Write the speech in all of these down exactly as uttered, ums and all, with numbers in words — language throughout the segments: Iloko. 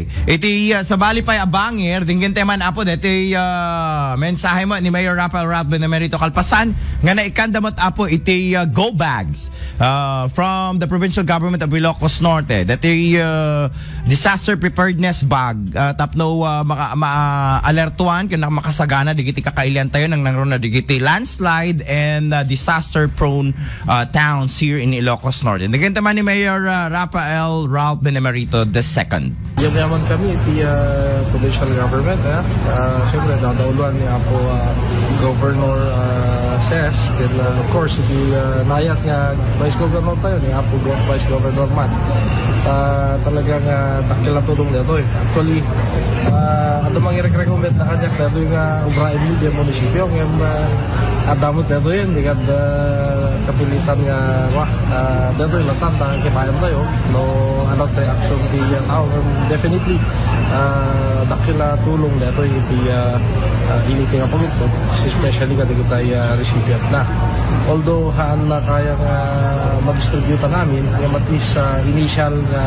Iti, ah, sabali pay a bangir, denggen tayo man, Apo, deti, ah, mensahe mo ni Mayor Rafael Ralph Benemerito kalpasan nga naikkan da met, Apo, iti, ah, go bags, ah, from the provincial government of Ilocos Norte. Deti, ah, disaster preparedness bag, ah, tapno, ah, maka-, ma-, alertuan ken makasagana dagiti kakailian tayo nang nangruna dagiti landslide and, ah, disaster prone, ah, towns here in Ilocos Norte. Denggen tayo man ni Mayor, ah, Rafael Ralph Benemerito the second. Yaman kami iti, ah, provincial government, ha? Ah, siyempre, dadauloan ni Apo, ah, Governor, ah, Ses. Then, ah, of course, iti, ah, nayat nga Vice Governor tayo, ni Apo Go-, Vice Governor man. Ah, talagang, ah, dakkel a tulong daytoy. Actually, ah, adda mangirekrekomenda kaniak daytoy nga ubraen iti munisipyo, ngem, ah, adda met daytoy, di kad, ah, kapilitan nga, wah, ah, daytoy latta, ta kitaen tayo. No, ano, reaction ti, ah, tao. Definitely, ah, dakkel a tulong daytoy iti, ah, ah, initing a pagtultugaw, especially kadagiti, ah, recipient na. Although, haan na kaya nga madistributan amin, nga at least, ah, initial nga,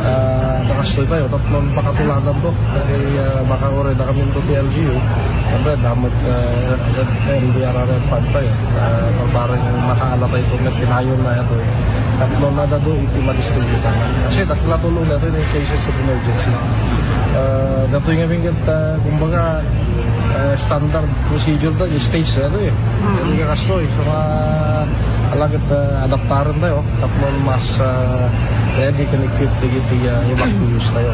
ah, nakastoy tayo, tapno pakatuladan to. Kaya, ah, baka already kami to ti L G U. Siyempre, damat, ah, N D R R F fund tayo. Ah, para makaalapay ito, may kinayon na ito. Tapno na dado, iti madistributan na. Kasi dakkel a tulong na ito yung cases of emergency. Ah, datoy nga minggat, ah, kumbaga, ah, standard procedure to, yung stage na ito eh. Hindi ka kastoy. So, ah, alagad, ah, adaptaran tayo. Tapno mas, ah, ready and equipped to get the, ah, evacuees tayo.